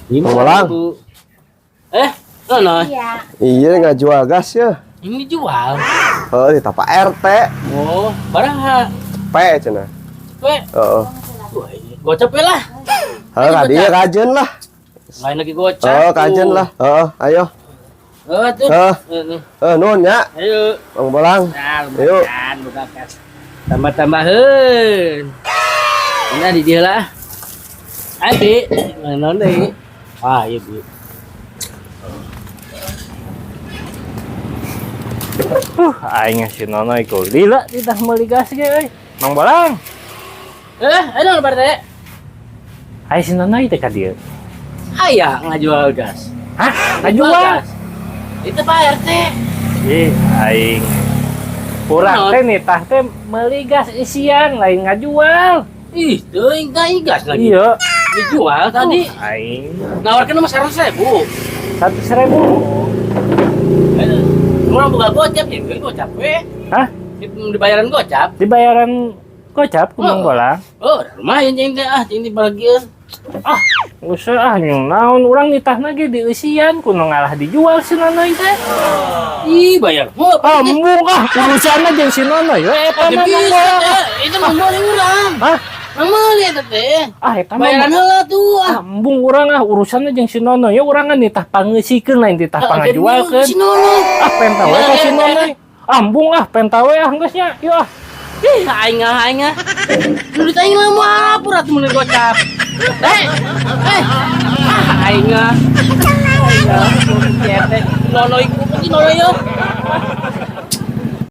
5.000. Eh, Nono, Iya. Iya, ngajual gas ya. Ini jual. Oh, di tapak RT. Oh, baraha? P cenah. We, Heeh. wah, iya. Gocap we lah. Heeh, kadieu kajeun lah. Lain lagi gocap. Oh, kajeun lah. Heeh, ayo. Oh, tuh. Heeh. Heeh. Heeh, nuhun nya. Ayo. Bang Bolang. Nah, Ayo. lumayan buka kas. Tambah-tambahan. Ini di dia lah. Ayo, Bi. Naon deui? Ah, iya, Bi. Aing si Nonoy ku lila ditah meuli gas ge euy. Mang Bolang, Eh, ayo dong, Pak RT. Aing si Nonoy teh ka dieu. Aya ngajual gas. Hah? Ngajual? Gas. Itu Pak RT. Ih, aing. Urang Naon? teh nitah teh meuli gas isian lain ngajual. Ih, teuing ka gas lagi. Iya. Dijual tadi. Aing Nawarkan nomor 100.000. 100.000. Eh, urang buka gocap ya, gocap we. Hah? Dibayaran gocap. Dibayaran gocap ku Mang Oh. Bolang. Oh, lumayan jeung teh ah, jeung dibagi. Ah, geus ah nyung naon urang nitahna ge dieusian kudu ngalah dijual si Nonoy teh. Ih, bayar. Oh, Ah, embung ah, urusanna jeung si Nonoy we eta mah Mang Bolang. Itu mah meuli urang. Hah? Mang meuli eta teh. Ah, eta mah Bayaran heula tuh ah. Ah, embung urang ah urusanna jeung si Nonoy ya urang kan nitah pangeusikeun lain titah pangajualkeun. Si Nonoy. Ah, penta we ka si Nonoy. Ah, embung ah, penta we ah geus nya. Yeuh ah. Ih, aing ah, aing ah. Duit aing lah mau apur atuh meuli gocap. Eh, eh. Ah, aing ah. Aing ah, Nonoy ku, si Nonoy yo.